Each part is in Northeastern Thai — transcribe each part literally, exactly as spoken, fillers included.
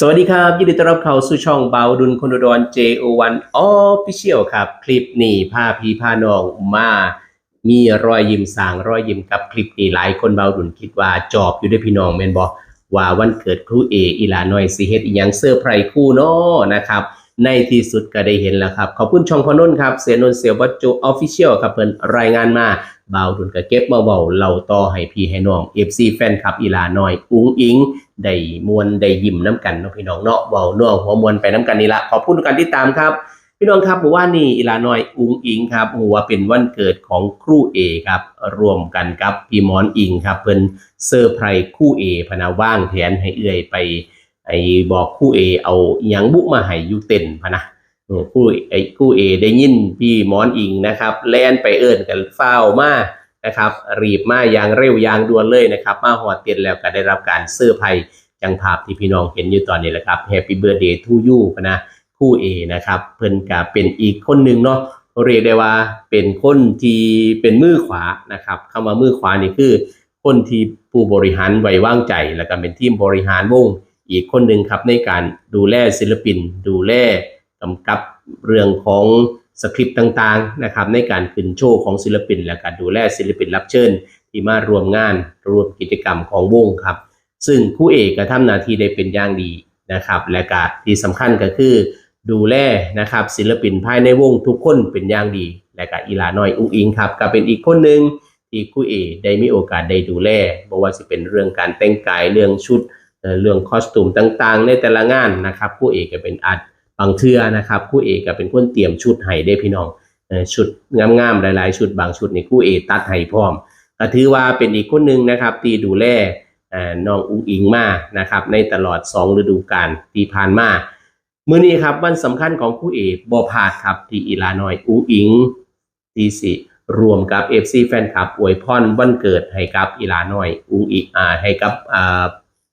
สวัสดีครับ ยินดีต้อนรับเข้าสู่ช่องเบาดุลคนอุดร เจ โอ วัน Official ครับ คลิปนี้พาพี่พาน้องมามีรอยยิ้ม สร้างรอยยิ้มกับคลิปนี้ หลายคนเบาดุลคิดว่าจอบอยู่เด้อพี่น้อง แม่นบ่ ว่าวันเกิดครูเอ อีหล่าน้อยสิเฮ็ดอีหยังเซอร์ไพรส์ครูน้อนะครับ ในที่สุดก็ได้เห็นแล้วครับ ขอบคุณช่องพ่อนนท์ครับ เสียนนท์ เสี่ยวบอสโจ Official ครับ เพิ่นรายงานมา เบาดุลก็เก็บมาเว้าเล่าต่อให้พี่ให้น้อง เอฟซี แฟนคลับอีหล่าน้อยอุ๋งอิ๋งได้ม่วนได้ยิ้มนำกันเนาะพี่น้องเนาะ เว้านัวหัวม่วนไปนำกันนี่ละ ขอบคุณทุกการติดตามครับ พี่น้องครับ เมื่อวานนี้อีหล่าน้อยอุ๋งอิ๋งครับ ฮู้ว่าเป็นวันเกิดของครูเอครับ ร่วมกันกับพี่หมอนอิ๋งครับ เพิ่นเซอร์ไพรส์ครูเอพะนะ วางแผนให้เอื้อยไป ไอ้บอกครูเอเอาอิหยังบุมาให้อยู่เต็นท์พะนะ เออ ครู ไอ้ครูเอได้ยินพี่หมอนอิ๋งนะครับ แล่นไปเอิ้นกันฟ้าวมานะครับ รีบมาอย่างเร็วอย่างด่วนเลยนะครับ มาฮอดเต็นท์แล้วก็ได้รับการเซอร์ไพรส์ จั่งภาพที่พี่น้องเห็นอยู่ตอนนี้แหละครับ Happy Birthday to you พะนะ ครูเอนะครับ เพิ่นก็เป็นอีกคนหนึ่งเนาะ เรียกได้ว่าเป็นคนที่เป็นมือขวานะครับ คำว่ามือขวานี่คือคนที่ผู้บริหารไว้วางใจ แล้วก็เป็นทีมบริหารวงอีกคนหนึ่งครับ ในการดูแลศิลปิน ดูแลกำกับเรื่องของสคริปต์ต่างๆนะครับ ในการขึ้นโชว์ของศิลปิน และก็ดูแลศิลปินรับเชิญที่มาร่วมงานร่วมกิจกรรมของวงครับ ซึ่งครูเอก็ทำหน้าที่ได้เป็นอย่างดีนะครับ และก็ที่สำคัญก็คือดูแลนะครับศิลปินภายในวงทุกคนเป็นอย่างดี และก็อีหล่าน้อยอุ๋งอิ๋งครับ ก็เป็นอีกคนหนึ่งที่ครูเอได้มีโอกาสได้ดูแล บ่ว่าสิเป็นเรื่องการแต่งกาย เรื่องชุด เอ่อ เรื่องคอสตูมต่างๆ ในแต่ละงานนะครับ ครูเอก็เป็นอาจ บางเทื่อนะครับ ครูเอก็เป็นคนเตรียมชุดให้เด้พี่น้อง เอ่อ ชุดงามๆ หลายๆ ชุด บางชุดนี่ครูเอตัดให้พร้อม ก็ถือว่าเป็นอีกคนหนึ่งนะครับ ที่ดูแล เอ่อ น้องอุ๋งอิ๋งมานะครับ ในตลอดสองฤดูกาลที่ผ่านมา มื้อนี้ครับ วันสำคัญของครูเอ บ่พลาดครับ ที่อีหล่าน้อยอุ๋งอิ๋ง ที่สิร่วมกับ เอฟซี แฟนคลับอวยพรวันเกิดให้กับอีหล่าน้อยอุ๋งอิ๋ง อ่า ให้กับ อ่า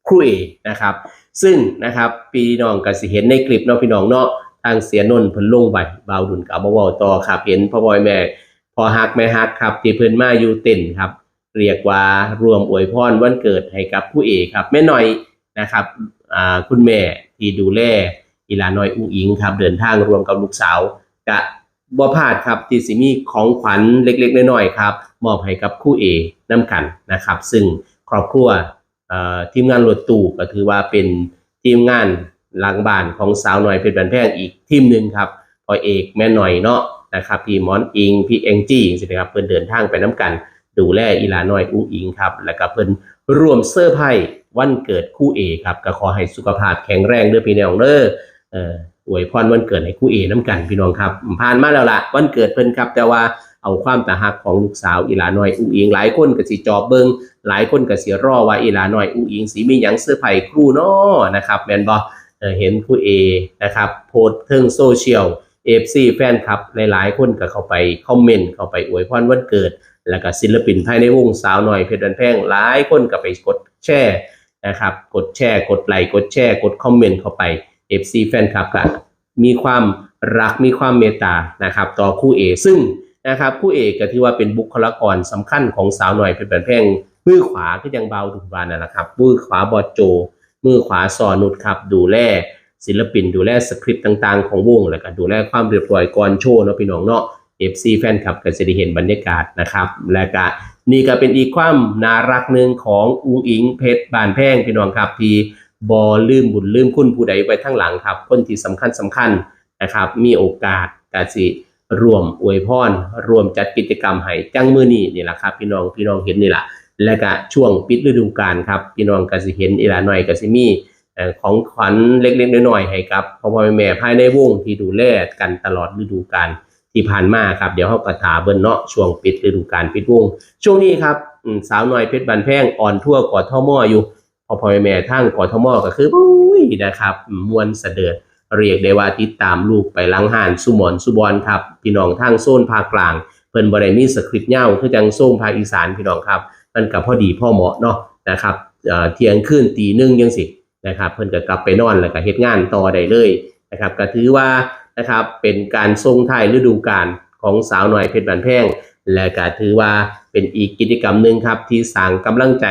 ครูเอนะครับ ซึ่งนะครับ พี่น้องก็สิเห็นในคลิปเนาะพี่น้องเนาะ ทางเสียนนท์เพิ่นลงไว้ เบาดุลก็เอามาเว้าต่อครับ เห็นพ่อพ่อแม่ พ่อฮักแม่ฮักครับ ที่เพิ่นมาอยู่เต็นท์ครับ เรียกว่าร่วมอวยพรวันเกิดให้กับครูเอครับ แม่น้อยนะครับ อ่า คุณแม่ที่ดูแลอีหล่าน้อยอุ๋งอิ๋งครับ เดินทางร่วมกับลูกสาว ก็บ่พลาดครับ ที่สิมีของขวัญเล็กๆ น้อยๆ ครับ มอบให้กับครูเอนำกันนะครับ ซึ่งครอบครัว เอ่อ ทีมงานรถตู้ก็ถือว่าเป็นทีมงานหลังบ้านของสาวน้อยเพชรบ้านแพงอีกทีมหนึ่งครับ พ่อเอกแม่น้อยเนาะนะครับ พี่หมอนอิ๋ง พี่แองจี้ จั่งซี้นะครับ เพิ่นเดินทางไปนำกัน ดูแลอีหล่าน้อยอุ๋งอิ๋งครับ แล้วก็เพิ่นร่วมเซอร์ไพรส์วันเกิดครูเอครับ ก็ขอให้สุขภาพแข็งแรงเด้อพี่น้องเด้อ เอ่อ อวยพรวันเกิดให้ครูเอนำกันพี่น้องครับ ผ่านมาแล้วล่ะ วันเกิดเพิ่นครับ แต่ว่าเอาความตาฮักของลูกสาวอีหล่าน้อยอุ๋งอิ๋ง หลายคนก็สิจอบเบิ่ง หลายคนก็สิรอว่าอีหล่าน้อยอุ๋งอิ๋งสิมีหยังเซอร์ไพรส์ครูน้อนะครับ แม่นบ่ เอ่อ เห็นครูเอนะครับ โพสต์เทิงโซเชียล เอฟซี แฟนคลับหลายๆ คนก็เข้าไปคอมเมนต์ เข้าไปอวยพรวันเกิด แล้วก็ศิลปินภายในวงสาวน้อยเพชรบ้านแพง หลายคนก็ไปกดแชร์นะครับ กดแชร์ กดไลค์ กดแชร์ กดคอมเมนต์เข้าไป เอฟซี แฟนคลับก็มีความรัก มีความเมตตานะครับ ต่อครูเอ ซึ่งนะครับ ครูเอก็ถือว่าเป็นบุคลากรสำคัญของสาวน้อยเพชรบ้านแพง มือขวาคือจั่งเบาดุลว่านั่นล่ะครับ มือขวาบอสโจ มือขวาซ้อนุชครับ ดูแลศิลปิน ดูแลสคริปต์ต่างๆ ของวง แล้วก็ดูแลความเรียบร้อยก่อนโชว์เนาะพี่น้องเนาะ เอฟซี แฟนคลับก็สิได้เห็นบรรยากาศนะครับ และก็นี่ก็เป็นอีกความน่ารักหนึ่งของอุ๋งอิ๋งเพชรบ้านแพงพี่น้องครับ ที่บ่ลืมบุญลืมคุณผู้ใดไว้ทางหลังครับ คนที่สำคัญสำคัญนะครับ มีโอกาสก็สิร่วมอวยพร ร่วมจัดกิจกรรมให้ จั่งมื้อนี้นี่ล่ะครับ พี่น้อง พี่น้องเห็นนี่ล่ะ และก็ช่วงปิดฤดูกาลครับ พี่น้องก็สิเห็นอีหล่าน้อยก็สิมี เอ่อ ของขวัญเล็กๆ น้อยๆ ให้กับพ่อๆ แม่ๆ ภายในวงที่ดูแลกันตลอดฤดูกาลที่ผ่านมาครับ เดี๋ยวเราก็ถ่าเบิ่งเนาะ ช่วงปิดฤดูกาลปิดวง ช่วงนี้ครับ อืม สาวน้อยเพชรบ้านแพงออนทัวร์ กทม อยู่ พ่อๆ แม่ๆ ทาง กทม ก็คือ โอ้ย นะครับ ม่วนสะเดิด เรียกได้ว่าติดตามลูกไปหลังฮ้านซุหม่องซุบ่อนครับ พี่น้องทางโซนภาคกลาง เพิ่นบ่ได้มีสคริปต์ยาวคือจั่งโซนภาคอีสานพี่น้องครับ มันก็พอดีพอเหมาะเนาะนะครับ เอ่อ เที่ยงคืนตีหนึ่งจั่งซี้ นะครับ เพิ่นก็กลับไปนอนแล้วก็เฮ็ดงานต่อได้เลยนะครับ ก็ถือว่านะครับ เป็นการส่งท้ายฤดูกาลของสาวน้อยเพชรบ้านแพง และก็ถือว่าเป็นอีกกิจกรรมหนึ่งครับ ที่สร้างกำลังใจ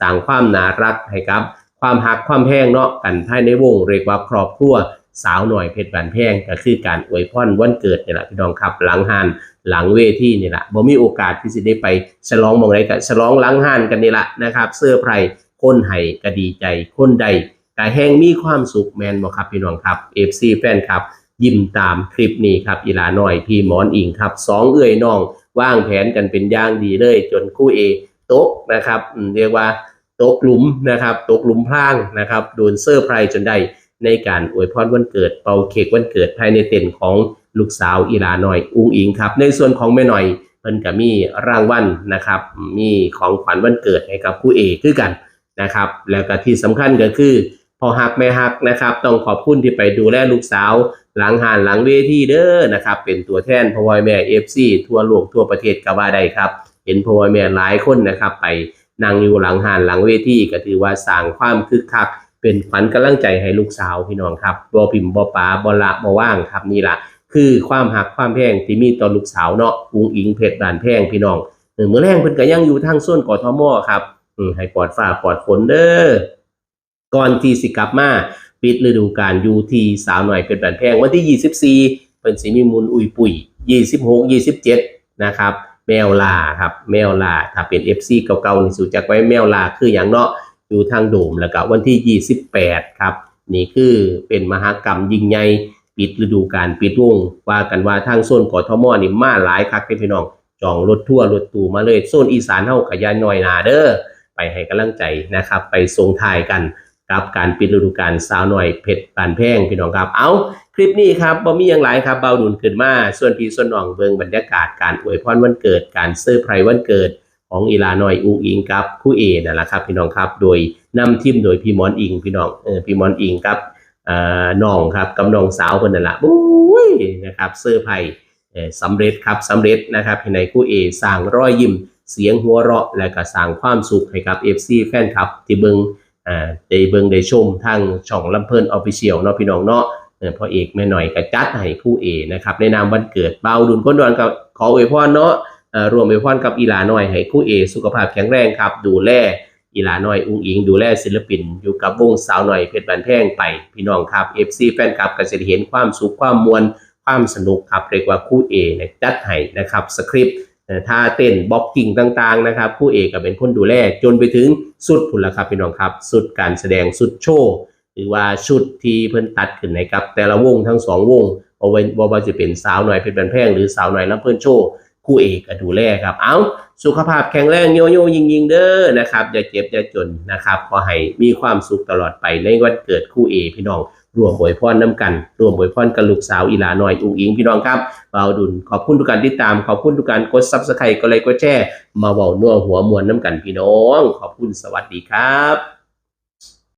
สร้างความน่ารักให้กับ ความฮักความแพงเนาะกันภายในวง เรียกว่าครอบครัวสาวน้อยเพชรบ้านแพง ก็คือการอวยพรวันเกิดนี่แหละพี่น้องครับ หลังห้านหลังเวทีนี่แหละ บ่มีโอกาสที่สิได้ไปฉลองหม่องใดก็ฉลองหลังห้านกันนี่แหละนะครับ เซอร์ไพรส์ คนให้ก็ดีใจ คนได้ก็แฮงมีความสุข แม่นบ่ครับพี่น้องครับ เอฟซี แฟนคลับ ยิ้มตามคลิปนี้ครับ อีหล่าน้อยพี่หมอนอิงครับ สองเอื้อยน้องวางแผนกันเป็นอย่างดีเลย จนครูเอตกนะครับ อืม เรียกว่าตกหลุมนะครับ ตกหลุมพรางนะครับ โดนเซอร์ไพรส์จนได้ ในการอวยพรวันเกิด เป่าเค้กวันเกิดภายในเต็นท์ของลูกสาวอีหล่าน้อยอุ๋งอิ๋งครับ ในส่วนของแม่น้อย เพิ่นก็มีรางวัลนะครับ มีของขวัญวันเกิดให้กับครูเอคือกันนะครับ แล้วก็ที่สำคัญก็คือพ่อฮักแม่ฮักนะครับ ต้องขอบคุณที่ไปดูแลลูกสาวหลังห้านหลังเวทีเด้อนะครับ เป็นตัวแทนพ่อแม่ เอฟซี ทั่วโลกทั่วประเทศก็ว่าได้ครับ เห็นพ่อแม่หลายคนนะครับ ไปนั่งอยู่หลังห้านหลังเวที ก็ถือว่าสร้างความคึกคัก เป็นขวัญกำลังใจให้ลูกสาวพี่น้องครับ บ่ถิ่มบ่ปา บ่ละบ่วางครับ นี่ล่ะคือความฮักความแพงที่มีต่อลูกสาวเนาะ อุ๋งอิ๋งเพชรบ้านแพงพี่น้อง เออ มื้อแลงเพิ่นก็ยังอยู่ทางโซน กทม ครับ อืม ให้ปลอดฟ้าปลอดฝนเด้อ ก่อนที่สิกลับมาปิดฤดูกาลอยู่ที่สาวน้อยเพชรบ้านแพง วันที่ยี่สิบสี่ เพิ่นสิมีหมุนอุยปุย ยี่สิบหก ยี่สิบเจ็ด นะครับ แมวล่าครับ แมวล่า ถ้าเป็น เอฟซี เก่าๆ นี่สิรู้จักไว้ แมวล่าคือหยังเนาะ อยู่ทางโดม แล้วก็วันที่ยี่สิบแปด ครับ นี่คือเป็นมหกรรมยิ่งใหญ่ ปิดฤดูกาล ปิดวง ว่ากันว่าทางโซน กทม นี่มาหลายคักเด้พี่น้อง จองรถทัวร์รถตู้มาเลย โซนอีสานเฮาก็อย่าน้อยหน้าเด้อ ไปให้กำลังใจนะครับ ไปส่งท้ายกันกับการปิดฤดูกาลสาวน้อยเพชรบ้านแพงพี่น้องครับ เอา คลิปนี้ครับ บ่มีหยังหลายครับ บ่าวดุลขึ้นมาชวนพี่ชวนน้องเบิ่งบรรยากาศการอวยพรวันเกิด การเซอร์ไพรส์วันเกิดของอีหล่าน้อยอุ๋งอิ๋งกับครูเอนั่นล่ะครับพี่น้องครับ โดยนำทีมโดยพี่หมอนอิ๋งพี่น้อง เออ พี่หมอนอิ๋งกับ เอ่อ น้องครับ กับน้องสาวเพิ่นนั่นล่ะ บุ้ย นะครับ เซอร์ไพรส์ เอ่อ สำเร็จครับ สำเร็จนะครับ ให้ครูเอสร้างรอยยิ้ม เสียงหัวเราะ และก็สร้างความสุขให้กับ เอฟซี แฟนคลับ ที่เบิ่ง อ่า ได้เบิ่งได้ชมทางช่องลำเพลิน Official เนาะพี่น้องเนาะ เออ พ่อเอกแม่น้อยก็จัดให้ครูเอนะครับ ในนามวันเกิด บ่าวดุลคนดอนก็ขออวยพรเนาะ เอ่อ ร่วมอวยพรกับอีหล่าน้อย ให้ครูเอสุขภาพแข็งแรงครับ ดูแลอีหล่าน้อยอุ๋งอิ๋ง ดูแลศิลปิน อยู่กับวงสาวน้อยเพชรบ้านแพงไป พี่น้องครับ เอฟซี แฟนคลับก็สิได้เห็นความสุข ความม่วน ความสนุกครับ เรียกว่าครูเอเนี่ยจัดให้นะครับ สคริปต์ เอ่อ ท่าเต้น blocking ต่างๆ นะครับ ครูเอก็เป็นคนดูแล จนไปถึงชุดพุ้นล่ะครับพี่น้องครับ ชุดการแสดง ชุดโชว์ หรือว่าชุดที่เพิ่นตัดขึ้นให้กับแต่ละวงทั้งสองวง บ่ว่า บ่ว่าจะเป็นสาวน้อยเพชรบ้านแพง หรือสาวน้อยลำเพลินโชว์ ครูเอก็ดูแลครับ เอา สุขภาพแข็งแรงโยโย่ยิงๆ เด้อนะครับ อย่าเจ็บอย่าจนนะครับ ขอให้มีความสุขตลอดไปในวันเกิดครูเอพี่น้อง ร่วมอวยพรนำกัน ร่วมอวยพรกับลูกสาวอีหล่าน้อยอุ๋งอิ๋งพี่น้องครับ บ่าวดุลขอบคุณทุกการติดตาม ขอบคุณทุกการกด Subscribe กดไลค์กดแชร์ มาเว้านัวหัวม่วนนำกันพี่น้อง ขอบคุณ สวัสดีครับ